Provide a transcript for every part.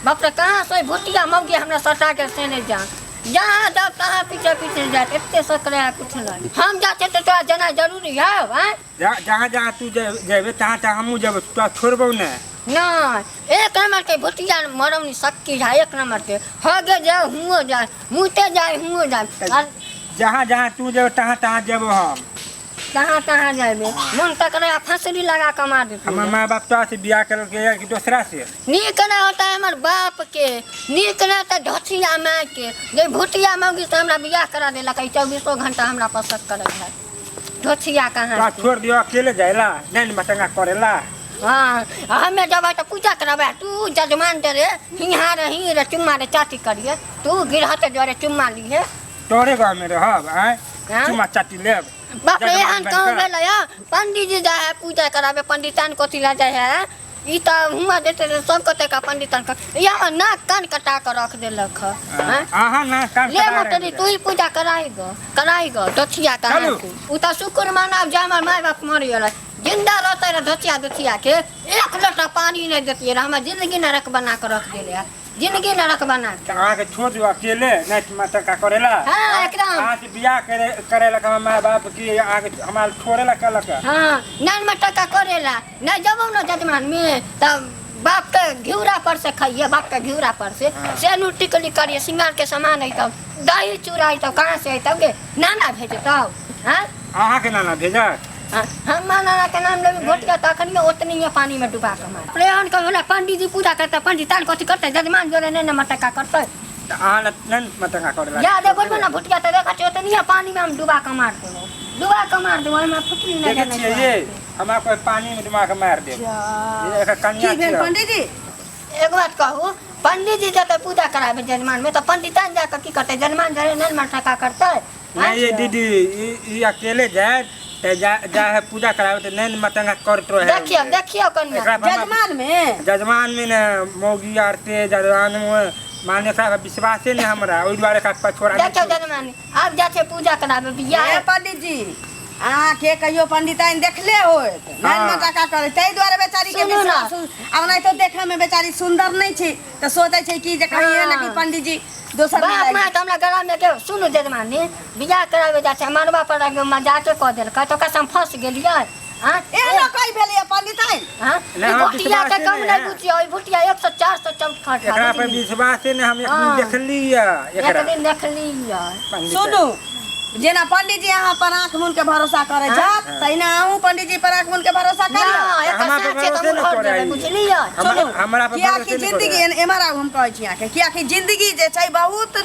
बाप रे कहाँ से भुतिया मौगी हमरा सटा के से नहीं जान जहाँ जाओ तहाँ पीछे पीछे जात एते सकरे है कुछ नहीं हम जाते तो तोरा जाना जरूरी है आँय? जहाँ जहाँ तू जेबे तहाँ तहाँ हमहूँ जेबे तोरा छोड़बौ नहि। नहीं एक नंबर के भुतिया मरौनी शक्ति है एक नंबर के हगे जाए हुओ जाए मुँहते जाए हुओ जाए और जहाँ जहाँ तू जेबे तहाँ तहाँ जेबो हम। तहाँ तहाँ जाएबे मन तक रहे फसली लगा के मार देते। हमर माँ बाप तोरा से बियाह करलकै या कि दोसरा से? नीक नहीं होता है हमर बाप के, नीक नहीं होता धोतिया माय के, जे भुतिया मौगी से हमरा बियाह करा देलक, ई 24 घंटा हमरा पर शक करैत है। धोतिया कहाँ तोरा से? छोड़ दियो अकेले जाएला नहीं न मटंगा करेला। हाँ हमें जब तो पूजा कराबे तू जजमान दे रे हिहाँ रे ही रे चुम्मा रे चाटी करिए तू गिरहत जोरे चुम्मा लिए। तोरे गाँव में रहब आँय? हाँ? चुम्मा चाटी लेब। बाप रे जजमान एहन बन कहाँ कऽ। भेलै हँ? पंडीजी जाइ है पूजा कराबे पंडितान कथी ला जाइ है ई तऽ हुआँ देते रहे सब कते का पंडितान का यहाँ नाक कान कटा कऽ रख देलक हँ आँय? अहाँ नाक कान ले कटा मोटरी रहल तू ही पूजा कराई गो कराई गो दथिया कहाँ चलू। के उ तऽ शुक्र मनाब जे हमर माय बाप मरि गेलै जिंदा रहते रहे धोतिया धोतिया के एक लोटा पानी नहीं देतियै रहे हमर जिंदगी नरक बना कऽ रख देले है जिंदगी नरक बना के। अहाँके छोड़ दियौ अकेले नहीं मटका करेला। हाँ, एकदम। अहाँ से बियाह करे करेला हमर माय बाप की अहाँके हमरा छोड़ेला कहलक। हाँ नहीं मटका करेला नहीं जब न जजमान में तब बाप के घिउरा पर से खाइए बाप के घिउरा पर से हाँ। सेनू टिकली करिए सिंगार के सामान है तब दही चूड़ा है तब कहाँ से है तब गे नाना भेजतौ हाँ? अहाँके नाना भेजत? हाँ, हम नाना के नाम लेबे घोटिया तऽ अखन में ओतनी है पानी में डुबा के मार प्रेहन के होला पंडित जी पूजा करते पंडित तान कथी करते जजमान जोरे नहीं न मटका करते। तऽ अहाँ नहि मटका करेला। या दे बोलबो ना भुटिया तऽ देखा छियै ओतनी है पानी में हम डुबा के मार देबो डुबा के मार देबो ओहिमे फुटली नहि देखै देने छियै छै। ये हमरा कोई पानी में डुबा के मार देब। जा। एकर कन्या की भेल छियै। पंडित जी? एक बात कहू पंडित जी जतऽ पूजा कराबे जजमान में तऽ पंडितान जाकऽ की करतै जजमान जरे नहि मटका करतै? नहीं ये दीदी ई अकेले जाए ते जा जा है पूजा करावे ते नहीं मतंगा करत रहे। देखियो देखियो कन्या। एकरा पर जजमान में? जजमान में ने मौगी आरते जजमान में माने एकरा पर विश्वासे नहीं हमरा ओइ दुआरे एकरा पर छोड़ा देखियो जजमान आब जा छै पूजा कराबे बियाह। हे पंडित जी अहाँ के कहियो पंडिताइन देखले होत नहीं हाँ। मटका करे ताहि दुआरे बेचारी के सुनू ना। विश्वास आब नहीं तो देखे में बेचारी सुंदर नहीं छै तऽ सोचै छै कि जे कहिए ना कि हाँ। पंडित जी दोसर बाप मिलाइ माय तऽ हमरा गला में के सुनू जजमानी बियाह कराबे जाइ छै मरबा पर मजाके कऽ देलकै तऽ ओकरा से हम फंस गेलियै। हाँ? एहनो कहि भेलैया पंडिताइन? हाँ? नहीं, ई हमरा भुटिया के विश्वासे कम नहीं नहीं है। बुझियौ, ई भुटिया 100 400 चमट खा एकरा पर विश्वासे नहीं हम एक दिन हाँ। देखलियै एकरा। एक दिन देखलियै। पंडित सुनू जेना पंडित जी अहाँ पर आँख मुन के भरोसा करै हाँ? छथि तहिना अहूँ पंडित जी पर आँख मुन के भरोसा ना, करियौ। एकर हमरा पर साँचे तऽ भरोसे हम नहि उखड़ करै। देबै, बुझलियै? सुनू, हमरा पर कियाकि भरोसे नहि जिंदगी करै। एम्हर आउ हम कहै छी अहाँके कियाकि जिंदगी जे छै बहुत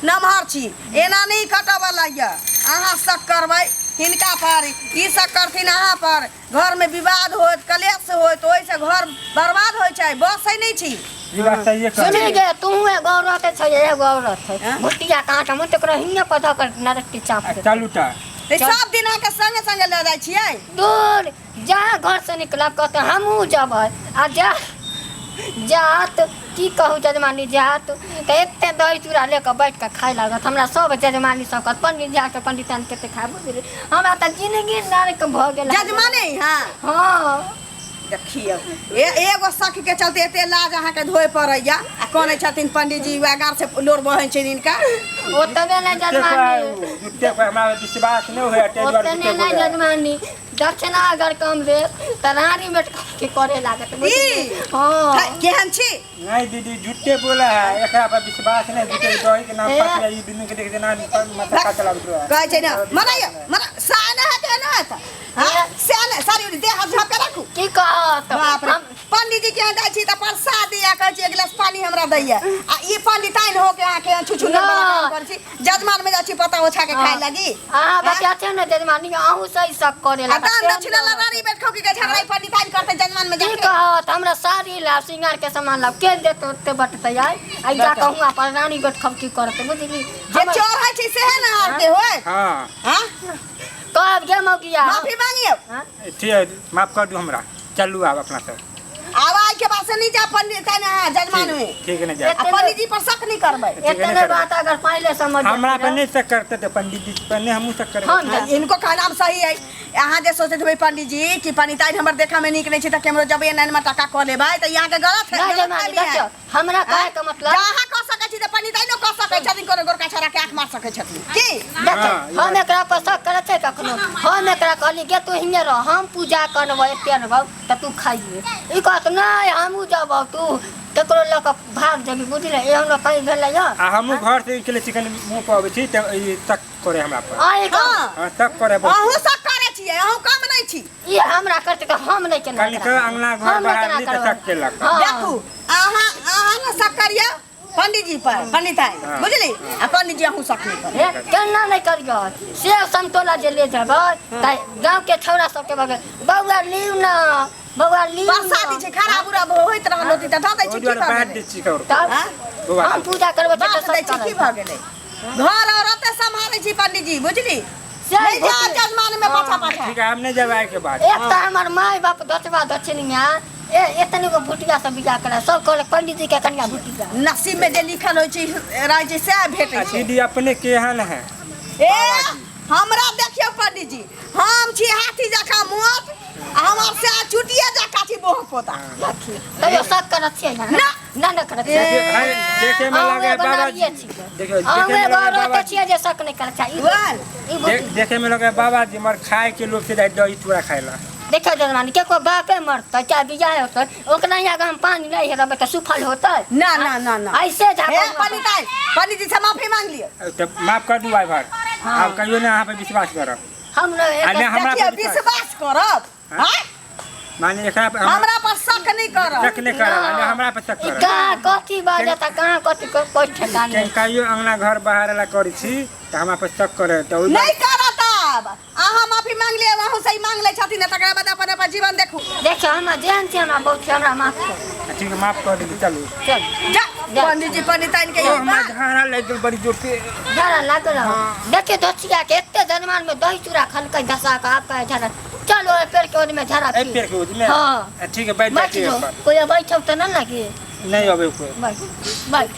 नमहर छी एना नहि कटऽ वाला यऽ। अहाँ शक करबै हिनका पर ई शक करथिन अहाँ पर घर में विवाद होत कलेश होत ओहिसँ घर बर्बाद होइ छै बसै नहि छी। ई बात सहिए कहलियै। सुनी गे तू एगो औरत छै एगो औरत छै हाँ? भुटिया काँटा मुँह तकरा हियाँ पर धऽ कऽ नरकटी चाप आ देतै। चलू तऽ। तऽ सब दिन अहाँके संगे संगे लऽ जाइ छियै? दूर जहाँ घर से निकलब कहते हमहूँ जेबै आ जा जात की कहू जजमानी जात तऽ एते दही चूड़ा ले कऽ बैठ कऽ खाय लागत हमरा सब जजमानी सब कहत पंडित जा कऽ पंडितान कते खाय बुझली हमरा तऽ जिंदगी नरक भऽ गेल। जजमाने हाँ? हाँ। देखियौ एगो शक के चलते एते लाज अहाँके धोए पड़ैया आ कनै छथिन पंडित जी वएह गाड़ से लोर बहै छै हिनका। ओतबे नहि जजमानी झूठे पर हमरा विश्वास नहि होइया ताहि दुआरे ओतने झूठे नहि बोलै। जजमानी दक्षिणा अगर कम भेल तऽ रानी बेट के करे लागत बुझलियै? ई? हाँ। केहन छी? नहीं दीदी झूठे बोला है एकरा पर विश्वास नहीं झूठे दही के नाम ए? पर ई दुनू के देख देना मत चलाबैत रहे। कहै छै ने मनाइयो मना सा नहि हेतै ने हेतै। हाँ? से नहि सारी देह हाथ झाँप के राखू। की कहत? बाप रे पंडित जी के यहाँ जाइ छी तऽ प्रसाद दिया कहै छी एक गिलास पानी हमरा दैया आ ई पंडिताइन हो के अहाँके यहाँ छुछु ना। वाला काम करै छी जजमान में जाइ छी पता ओछा के खाय लागी। अहाँ बच्चा छै ने जजमानी अहूँ सही सब करे आ लागत। दान दक्षिणा ला रानी बैठ खौकी के झगड़ा पंडिताइन करतै जजमान में की जाके। कहत हमरा साड़ी लाब सिंगार के सामान लाब के देत ओते बटतै आइ आइ जा कऽ हुआँ पर रानी बैठ खौकी करतै बुझली? जे चोर होइ छै सेहे ने हारते होय। हाँ। हाँ? कहब गे मौगिया। माफी मांगियौ। हाँ? ठीक है माफ कर दू हमरा चलू आब अपना सब। आब आइ के बाद से नहीं जा पंडित अहाँ जजमान में। ठीक है नहीं जा। आ पंडित जी पर शक नहीं करबै। इतने बात अगर पहले समझ हमरा पर नहीं शक करते तो पंडित जी पर नहीं हमहूँ शक करबै। हम इनको कहना सही है। अहाँ जे सोचैत हेबै पंडित जी कि पंडिताइन हमर देखा में नीक नहीं छै तऽ केमरो जबै एना में टका कऽ लेबै तऽ यहाँ के गलत है। नहीं गलत जमानी फहमी है। देखियौ हमरा कहे के मतलब अहाँ कह सकै छी तऽ पंडिताइनो कह सकै छथिन, कोनो गोरका छोरा के आँख मार सकै छथिन की? देखियौ हाँ, ई हम एकरा पर शक करै छै कखनो? हम एकरा कहली गे तू हिने रह, हम पूजा करबै एते अनबौ तऽ तू खाइए। ई कहत नहि हमहूँ जबौ, तू केकरो लऽ कऽ भाग जेबी, बुझले? एहनो कहीं भेलै यऽ। आ हमहूँ घर से निकलै छी, कनि मुँह पर अबै छी तऽ ई शक करे हमरा पर। अहीं के हाँ। हाँ, शक करे बहुत। अहूँ सब करै छियै, अहूँ कम नहि छी। ई हमरा करतै तऽ हम नहि केना कनि करबै। के अंगना घर हम नहि बाहर केना ली तऽ करबै। शक केलक। हाँ। देखू अहाँ अहाँ ने शक करियौ पंडित जी पर, पंडिताइन हाँ। बुझली? आ पंडित जी अहूँ शक नहि करियौ। हे, केना नहि करियौ? सेब समतोला जे ले जेबै तऽ गाँव के छौड़ा सबके बगल बौआ लिउ न, बौआ लिउ न। प्रसादी छै, खराब उराब होइत रहल होती तऽ धऽ दै छी। ओहि की दुआरे भऽ बाँटि गेलै? दै छी ककरो। तब हाँ? बौआ हम पूजा करबै तऽ बाँट सब दै छी, की करबै। भऽ गेलै? घर औरते सम्हारै छी पंडित जी, बुझली? से नहि जा भुतिया। जजमान में पाछा पाछा। ठीक है, हम नहीं जब आए के बाद। एक तऽ हमर माय बाप दचबा दक्षिणिया ए एतनी गो भुटिया सब बियाह करा सब कहलक पंडित जी के कनिया भुटिया। नसीब में जे लिखल होइ छै रहै छै सएह भेटै आ छै। दीदी अपने केहन है? ए हमरा देखियौ पंडित जी, हम छी हाथी जकाँ मोट आ हमर सएह चुटिये जकाँ छी बोह पोता। देखियौ तैयो शक करत छियै ने? ना। ना ना करत छियै। ए, है, देखे में अहूँ लगे है एगो बाबा नारिये जी। छियै। देखियो अहूँ देखे में एगो लगे है औरते बाबा छियै जे शक नहि करत छै। ई बोल। ई देखे में लगे है बाबा जी, मगर खाए के लोग से दही चूड़ा खाए ला। देखियौ जजमानी केको बापे मरतै चाहे बियाह होतै ओकरा यहाँ अगर हम पानी नहि हेरबै तऽ सुफल होतै? ना ना ना ना। ऐसे हे पंडिताइन, पंडित जी से माफी मांग लियौ। तो माफ कर दू भाई भर, आप कहियो ना अहाँ पे विश्वास करब। हम नहि आ नहि हमरा देखियौ पर विश्वास। विश्वास करब? हाँ? हाँ? माने एकरा पर हमरा पर शक नहि करब। शक नहि करब, आ नहि हमरा पर शक ई करब। कहाँ कथी बाजत आ कहाँ कथी कोइ ठेकान नहि। कहियो अंगना घर बाहर ला करै छी तऽ हमरा पर शक करे तऽ ओहि नहि करत। आब अहाँ माफी मांग लियौ, अहूँ सही मांग लै छथिन, तकरा बाद अपन अपन जीवन देखू। देखियौ हमरा जेहन छै हमरा बहुत छै, हमरा माफ करू। ठीक है, माफ कर देली, चलू। चल जा जा। पंडित जी पंडिताइन के ओ हमरा झाड़ा लागि गेल बड़ी जोर से। झाड़ा लागल हौ। देखियौ दोसिया के एते जनमान में दही चूड़ा खलकै धसा कऽ आब कहै झाड़ा। चलो ओहि पेड़ के ओजमे झाड़ा एहि पी। पेड़ के ओजमे? हाँ। ठीक है, बैठ जाइ बैठ छी जो पर। कोइ बैठौ तऽ नहि लागी। नहीं अबै कोइ। बैठ बैठ।